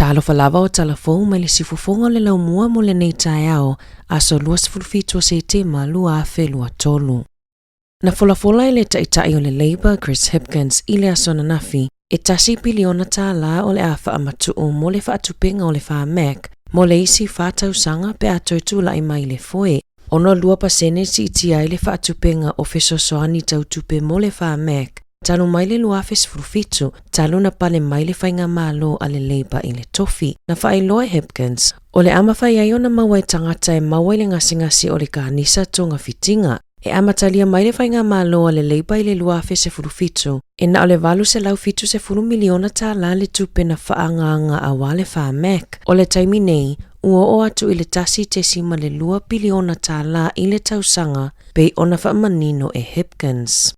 Talofa lava o Talafou mai le siufofoga o le laumua mo lenei taeao, aso 27 o Setema 2023. Na folafola e le Taitai o le Labour, Chris Hipkins, i le aso ananafi, e tasi piliona tālā o le a faamatuu mo le faatupenga o le Pharmac mo le isi fa tausaga pe a toe tulai mai le foe. 62% siitia ai le faatupenga o fesoasoani tau tupe mo le Pharmac talu mai le 2017, talu na pale mai le faigamalo a le Labour i le tofi. Na faailoa e Hipkins, o le a mafai ai ona maua e tagata e maua i le gasegase o le kanisa togafitiga. E amatalia mai le faigamalo a le Labour i le 2017, e na o le $870 miliona tālā le tupe na faaagaaga aua le Pharmac. O le taimi nei, ua oo atu i le $1.2 piliona tālā i le tausaga, pei ona faamanino e Hipkins.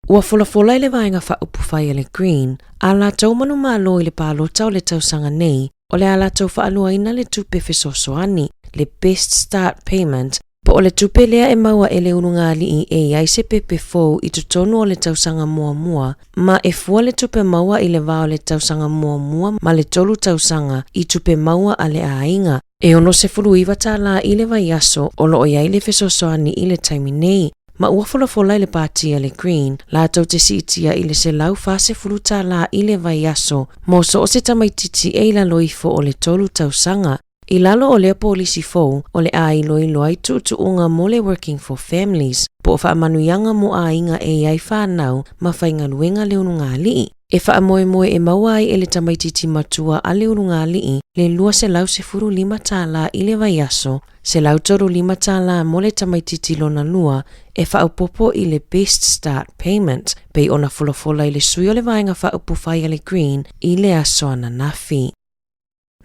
Ua folafola i le Vaega Faaupufai a le Green ā latou manumalo i le palota o le tausaga nei, o le a latou faaluaina le tupe fesoasoani, le Best Start Payment, po o le tupe lea e maua e le ulugalii e i ai se pepe fou i totonu o le tausaga muamua, ma e fua le tupe maua i le va o le tausaga muamua ma le tolu tausaga i tupe maua a le aiga. E 69 tālā i le vaiaso o lo o i ai le fesoasoani i le taimi nei, ma ua folafola i le pāti a le Green latou te siitia i le 140 tālā i le vaiaso mo so o se tamaitiiti e i lalo ifo o le tolu tausaga. I lalo o lea polisi fou, o le a iloilo ai tuutuuga mo le Working for Families, po o faamanuiaga mo aiga e i ai whānau ma faigaluega le ulugalii. E faamoemoe e maua ai e le tamaitiiti matua a le ulugalii le 215 tālā i le vaiaso, 135 tālā mo le tamaitiiti lona lua e faaopoopo i le Best Start Payment, pei ona folafola i le sui o le Vaega Faaupufai a le Green i le aso ananafi.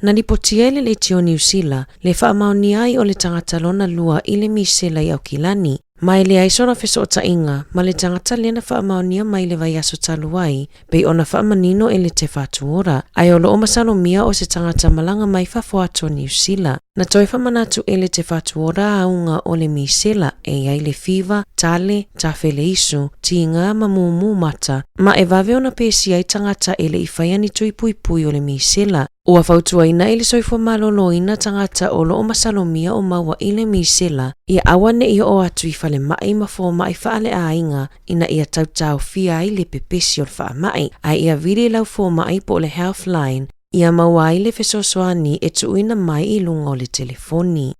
Na lipotia e le Leitio Niu Sila le faamaonia ai o le tagata lona lua i le misela i Aukilani, ma e leai sona fesootaiga ma le tagata lea na faamaonia mai le vaiaso talu ai, pei ona faamanino e le Te Whatu Ora, ae o loo masalomia o se tagata malaga mai fafo atu o Niu Sila. Na toe faamanatu e le Te Whatu Ora auga o le misela e i ai le fiva, tale, tafele isu, tiga ma mumu mata, ma e vave ona pesi ai tagata e le i faia ni tui puipui o le misela. Ua fautuaina i le soifua maloloina tagata o loo masalomia o maua i le misela, ia aua ne i oo atu i falemai ma fomai faaleaiga ina ia tautaofia ai le pepesi o le faamai, ae ia vili lau fomai po o le Healthline ia maua ai le fesoasoani e tuuina mai i luga o le telefoni.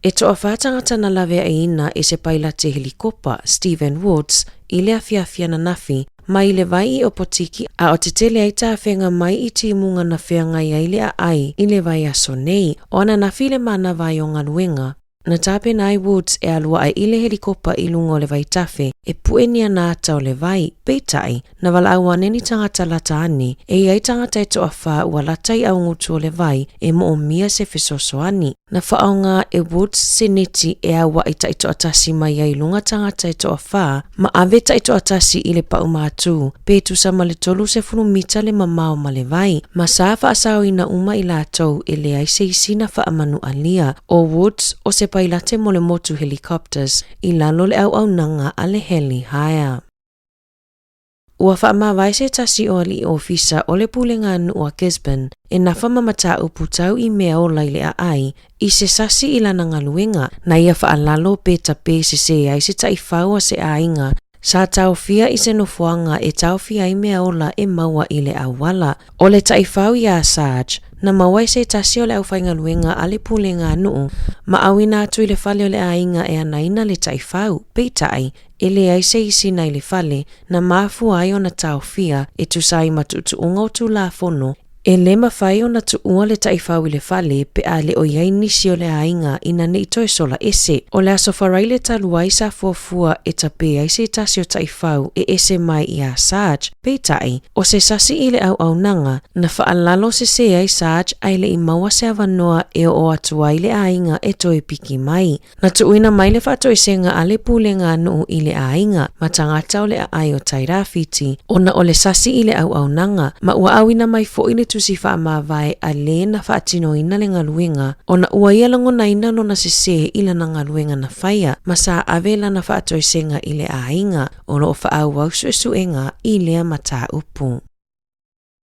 E toawhā tangata na laweaʻiina e se pailate helikopa, Stephen Woods, i le afiafi ananafi, mai le vai i Opotiki a o tetele ai tafega mai i timuga na feagai ai le aai i le vaiaso nei, o ananafi le manava o galuega. Na tapena ai Woods e alu ae i le helikopa i luga o le vaitafe e pue ni ana ata o le vai, peitai, na valaau ane ni tagata lata ane, e i ai tagata e toawhā ua lata i augutu o le vai e moomia se fesoasoani. Na faaoga e Woods se neti e auaʻi taitoatasi mai ai luga tagata e toawhā ma ave taitoatasi i le pau mātū, pe tusa ma le 30 mita le mamao ma le vai, ma sa faasaoina uma i latou e leai se isi na faamanualia. O Woods o se pailate mo le motu Helicopters i lalo le auaunaga a le Heli Hire. Ua faamavae se tasi o alii ofisa o le Pulega a Nuu a Gisborne e nafa ma mataupu tau i mea ola i le aai i se sasi i lana galuega, na ia faalalo pe tape sesē ai se taifau a se aiga sa taofia i se nofoaga e taofia ai mea ola e maua i le auala. O le taifau iā Sarge, na maua e se tasi o le aufaigaluega a le Pulega a Nuu ma auina atu i le fale o le aiga e anaina le taifau, peitai, e leai se isi na i le fale na mafua ai ona taofia e tusa ai ma tuutuuga o Tulafono e le mafai ona tuua le taifau i le fale pe a le o i ai nisi o le aiga ina ne i toe sola ese. O le aso Faraile talu ai sa fuafua e tape ai se tasi o taifau e ese mai iā Sarge, peitai, o se sasi i le auaunaga, na faalalo sesē ai Sarge ae le i maua se avanoa e oo atu ai le aiga e toe piki mai. Na tuuina mai le faatoesega a le Pulega a Nuu i le aiga ma tagata o le aai o Tairāwhiti ona o le sasi i le auaunaga, ma ua auina mai foi le tusi faamavae a le na faatinoina le galuega ona ua ia lagonaina lona sesē i lana galuega na faia ma sa ave lana faatoesega i le aiga o lo o faaauau suesuega i lea mataupu.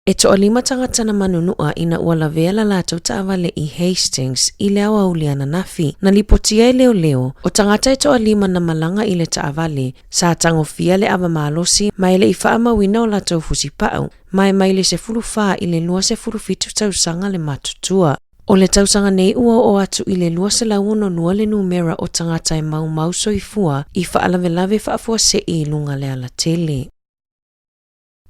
E toalima tagata na manunua ina ua lavea la latou taavale i Hastings i le aoauli ananafi. Na lipotia e leoleo, o tagata e toalima na malaga i le taavale, sa tagofia le ava malosi ma e le i faamauina o latou fusipau, ma e mai le 14 i le 27 tausaga le matutua. O le tausaga nei ua oo atu i le 262 le numera o tagata e maumau soifua i faalavelave faafuasei i luga le alatele.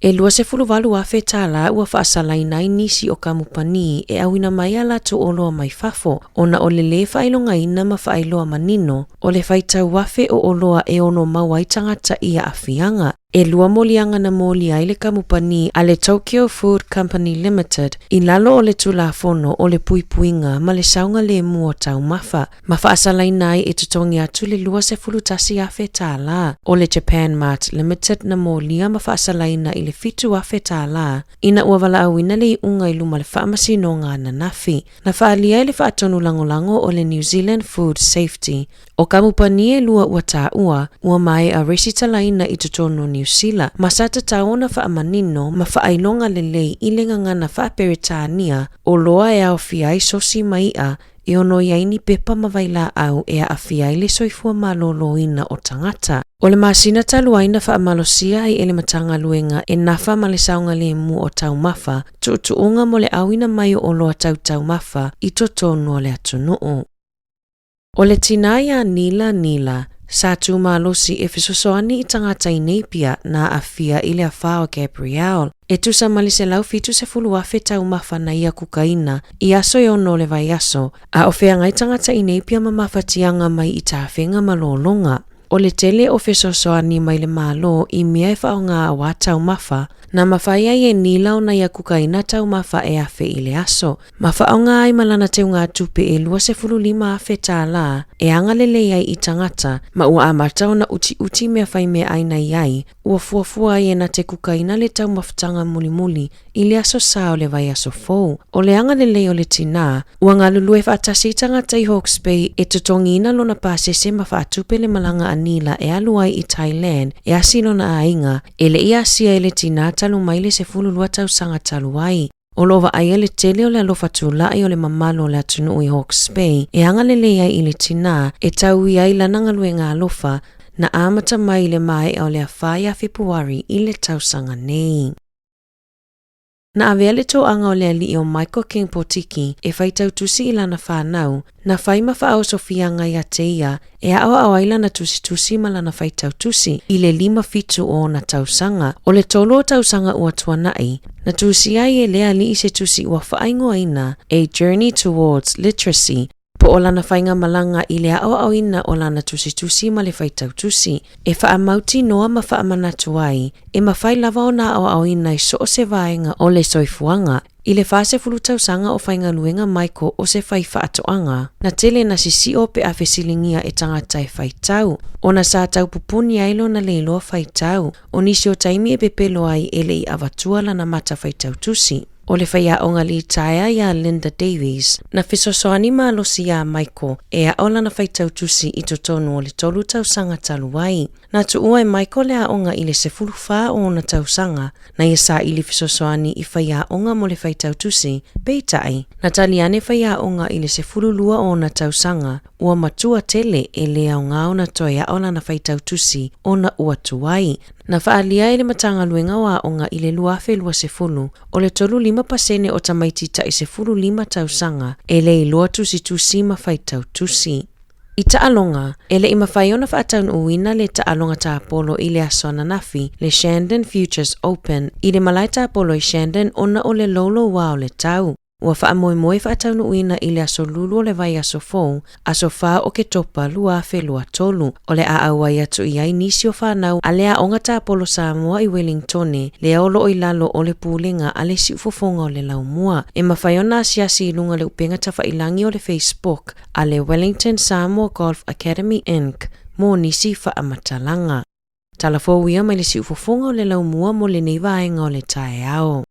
E $28,000 tālā ua faasalaina ai nisi o kamupani e auina mai a latou oloa mai fafo ona o le lē faailogaina ma faailoa manino o le faitau afe o oloa e ono maua ai tagata i aafiaga. E lua moliaga na molia ai le kamupani a le Tokyo Food Company Limited i lalo o le Tulafono o le Puipuiga ma le Saogalemu o Taumafa, ma faasalaina ai e totogi atu le $21,000 tālā o le Japan Mart Limited na molia ma faasalaina i le $7,000 tālā ina ua valaauina le iuga i luma o le Faamasinoga ananafi. Na faaalia e le Faatonu Lagolago o le New Zealand Food Safety o kamupani e lua ua taua, ua maea resitalaina i totonu o Niu Sila, ma sa tatau ona faamanino ma faailoga lelei i le gagana faa-Peretania oloa e aofia ai sosi ma i'a e ono i ai ni pepa ma vailaau e aafia ai le soifua malōlōina o tagata. O le masina talu ai na faamalosia ai e le Matagaluega e nafa ma le saogalemu o taumafa, tuutuuga mo le auina mai o oloa tau taumafa i totonu o le atunuu. O le tinā iā Nila Nila, sa tū malosi e fesoasoani i tagata i Napier na aafia i le afa o Gabrielle, e tusa ma le 170,000 taumafa na ia kukaina i aso e ono o le vaiaso, a o feagai tagata i Napier ma mafatiaga mai i tafega ma lologa. O le tele o fesoasoani mai le Malo i mea e faaaoga aua taumafa, na mafai ai e Nila ona ia kukaina taumafa e afe i le aso, ma faaaoga ai ma lana teugatupe e $25,000 tālā e agalelei ai i tagata, ma ua amata ona utiuti mea faimeaai na i ai, ua fuafua ai e na te kukaina le taumafataga mulimuli i le aso sa o le vaiaso fou. O le agalelei o le tinā, ua galulue faatasi i tagata i Hawke's Bay e totogiina lona pasese ma faatupe le malaga a Nila e alu ai i Thailand e asi lona aiga, e le i asia e le tinā talu mai le 12 tausaga talu ai. O lo o vaaia le tele o le alofa tulai o le mamalu o le atunuu i Hawke's Bay e agalelei ai i le tinā e taui ai lana galuega alofa na amata mai i le maea o le afa ia Fepuari i le tausaga nei. Na avea le toaga o le alii o Michael King Potiki e faitau tusi i lana whanau, na whai ma whaosofianga ia te ia e aoao ai lana tusitusi ma lana faitau tusi i le 57 o ona tausaga, o le tolu o tausaga ua tuanai, na tusia ai e le alii se tusi ua faaigoaina A Journey Towards Literacy, po o lana faigamalaga i le aoaoina o lana tusitusi ma le faitau tusi, e faamautinoa ma faamanatu ai, e mafai lava ona aoaoina i so o se vaega o le soifuaga. I le 40 tausaga o faigaluega Michael o se fai faatoaga, na tele na sisio pe a fesiligia e tagata e faitau, ona sa tau pupuni ai lona leiloa faitau, o nisi o taimi e pepelo ai e le i avatua lana mata faitau tusi. O le faiaoga litaea iā Linda Davies, na fesoasoani malosi iā Michael e ao lana faitau tusi i totonu o le tolu tausaga talu ai. Na tuua e Michael le aoga i le 14 o ona tausaga, na ia saili fesoasoani i faiaoga mo le faitau tusi, peitai, na tali ane faiaoga i le 12 o ona tausaga, ua matua tele e le aoga ona toe ao lana faitau tusi ona ua tuai. Na faaalia e le Matagaluega o Aoga i le 2020, o le 35% o tamaiti tai 15 tausaga e le iloa tusitusi ma faitau tusi. I taaloga, e le i mafai ona faataunuuina le taaloga tapolo i le aso ananafi, le Shandon Futures Open, i le malae tapolo i Shandon ona o le louloua o le tau. Ua faamoemoe faataunuuina i le aso Lulu o le vaiaso fou, aso 4 o Oketopa 2023, o le a auai atu i ai nisi o whanau a le aoga tapolo Samoa i Wellingtone, lea o loo i lalo o le pulega a le siufofoga o le laumua. E mafai ona asiasi i luga le upega tafailangi o le Facebook a le Wellington Samoa Golf Academy Inc. mo nisi faamatalaga. Tala fou ia mai le siufofoga o le laumua mo lenei vaega o le taeao.